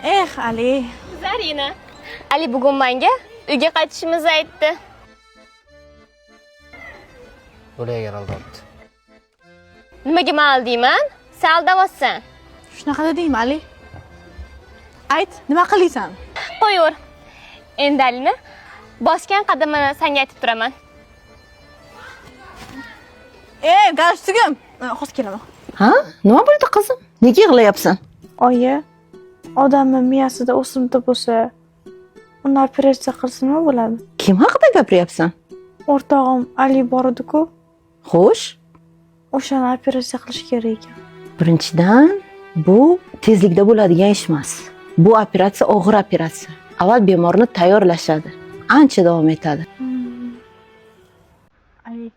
Eh, Ali. Zarina. Ali bugun menga uyga qaytishimizni aytdi. Bo'la agar aldabdi. Nimaga men aldayman? Sen aldayapsan. Shunaqa dedingmi, Ali? Ayt, nima qiliysan? Qo'yaver. Endi Alini bosgan qadamini senga aytib turaman. Ey, galshtugim. Hozir kelaman. Ha? Nima bo'ldi qizim? Nega yig'layapsan? Oyi, odamni miyasida o'simta bo'lsa, uni operatsiya qilsa nima bo'ladi? Kim haqida gapiryapsan? O'rtog'im Ali bor edi-ku, Xo'sh, o'shani operatsiya qilish kerak ekan. birinchidan bu tezlikda bo'ladigan ish emas. Bu operatsiya og'ir operatsiya. Avval bemorni tayyorlashadi. Ancha davom etadi. Ali,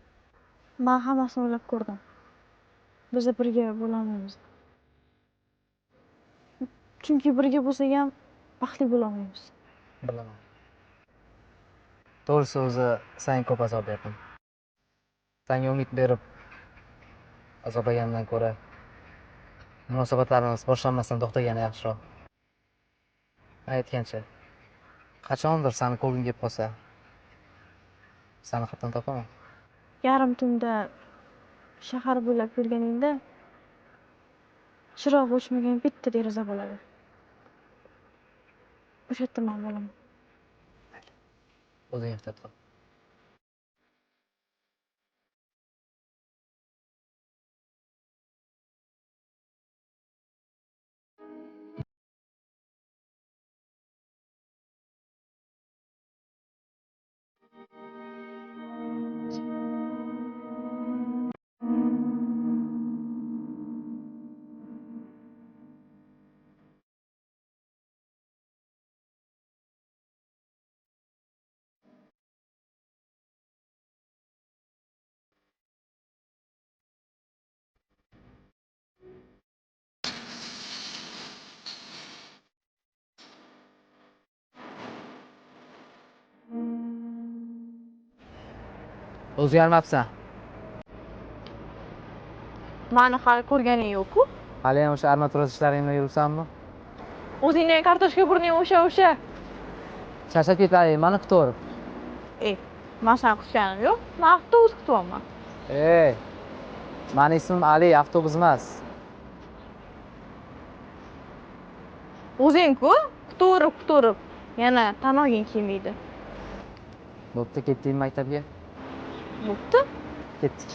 men hammasini o'ylab ko'rdim. Biz birga bo'lolmaymiz. Chunki birga bo'lsak ham baxtli bo'lolmaymiz. Bilaman. To'g'risi o'zi senga ko'p azob berdim. Senga umid berib azoblagandan ko'ra munosabatlarimiz boshlanmasdan to'xtagani yaxshiroq. Aytgancha, qachondir sani ko'rgim kelib qolsa, sani qayerdan topaman? Yarim tunda shahar bo'ylab yurganingda chiroq o'chmagan bitta deraza bo'ladi. O'sha yerda men bo'laman. O'zing ehtiyot qil. O'zgarmabsan. Mani hali ko'rganing yo'q-ku. Hali ham o'sha armatura ishlaring bilan yuribsanmi? O'zingni kartoshka burning o'sha o'sha. Charchab ketmading, mani kutaverib. Ey, men seni kutganim yo'q. Men avtobus kutyapman. Ey, mani ismim Ali, avtobus emas. O'zing-ku kutaverib kutaverib yana tan olging kelmaydi. Bo'pti, ketdingmi maktabga? Bo'pti. Ketdik.